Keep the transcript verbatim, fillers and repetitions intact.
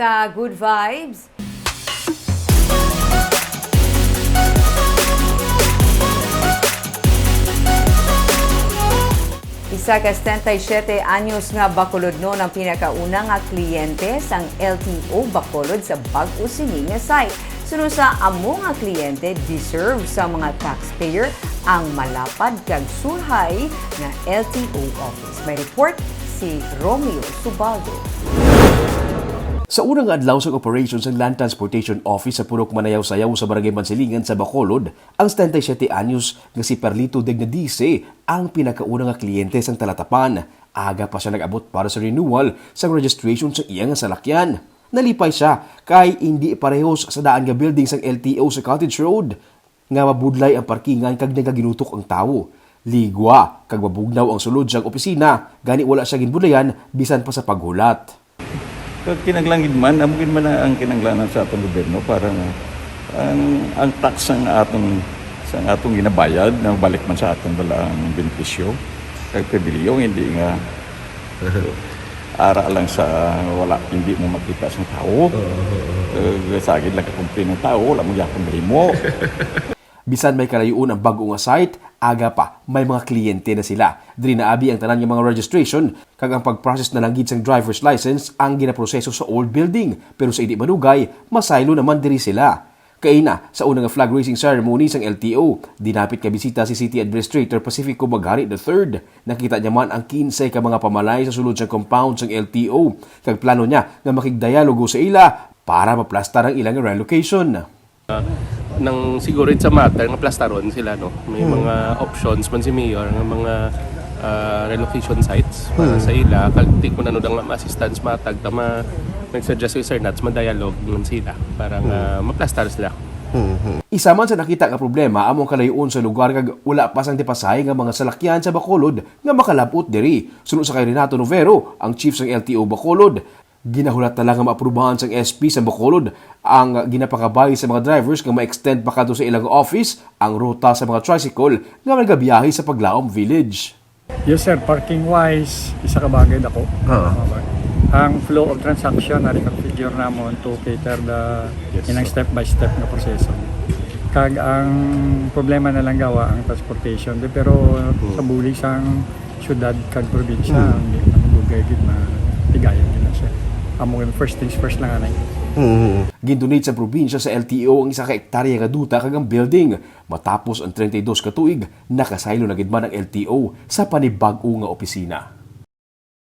Ta good vibes. Isa ka setenta y siete anyos nga Bacolodnon ang pinakauna nga kliyente sang L T O Bacolod sa bag-o sini nga site. Suno sa amo nga kliyente, deserve sa mga taxpayer ang malapad kag surhay nga L T O office. May report si Romeo Subaldo. Sa unang adlaw sang operasyon sang Land Transportation Office sa Purok Manayaw-Sayaw sa Barangay Mansilingan sa Bacolod, ang setenta y siete anyos nga si Perlito Dignadice ang pinakauna nga kliyente sang talatapan. Aga pa siya nag-abot para sa renewal sang registration sa iya nga salakyan. Nalipay siya kay indi parehos sa daan nga building sang L T O sa Cottage Road nga mabudlay ang parkingan kag nagaginutok ang tawo. Ligwa kag mabugnaw ang sulod sang opisina, gani wala siya ginbudlayan bisan pa sa paghulat. Kag kinahanglan gid man, amo gid man ang kinahanglanan sa atong gobyerno para nga ang, ang tax sang atong, sang atong ginabayad na balik man sa aton bala ang benepisyo kag pribilehiyo, hindi nga ara lang sa wala, hindi mo makita sang tawo. Kag sagid lang kakumpli ng tawo, wala mo gyapon mahimo. Bisan may kalayo-on ang bag-o nga site, aga pa may mga kliyente na sila. Diri na abi ang tanan nga mga registration, kag ang pag-process na lang gid sang driver's license ang ginaproseso sa old building, pero sa hindi manugay, masaylo naman diri sila. Kaina, sa una nga flag raising ceremony sang L T O, dinapit nga bisita si City Administrator Pacifico Magari the third. Nakita niya man ang kinse ka mga pamalay sa sulod sang compound sang L T O, kag plano niya nga makigdialogo sa ila para maplastar ang ilang relocation. Nang siguro it's a matter nga plastaron sila, no? May Hmm. mga options man si Mayor nga mga, ah, relocation sites para Hmm. sa ila. Kag di ko na, no, dang ma-, assistance matag tama, nag-suggest si Sir Nats, ma-dialogue man sila para nga Hmm. maplastar sila. Hmm. Isa man sa nakita nga problema amo ang kalayo-on sa lugar kag wala pa sang dipasahe nga mga salakyan sa Bacolod nga makalab-ot diri. Suno sa kay Renato Novero, ang chief sang L T O Bacolod, ginahulat na lang nga maaprubahan sang S P sa Bacolod ang ginapakabay sa mga drivers nga ma-extend pa kadto sa ilang office ang ruta sa mga tricycle nga nagabiyahe sa Paglaom Village. Yes, sir. Parking-wise, isa ka bagay dako. Oo. Ang flow of transaction, nari kag figure namon to cater the Yes, inang sir. step-by-step nga proseso. Kag ang problema na lang gawa ang transportation. Di, pero Hmm. sa bulig sang syudad kag probinsya, Hmm. hindi man dugay gid matigayon gid na siya. Amo yung first things first lang, anay. Hmm. Gindonate sa probinsya sa L T O ang isa ka hektarya nga duta kag ang building. Matapos ang treinta y dos ka tuig, nakasaylo na gid man ang L T O sa panibag-o nga opisina.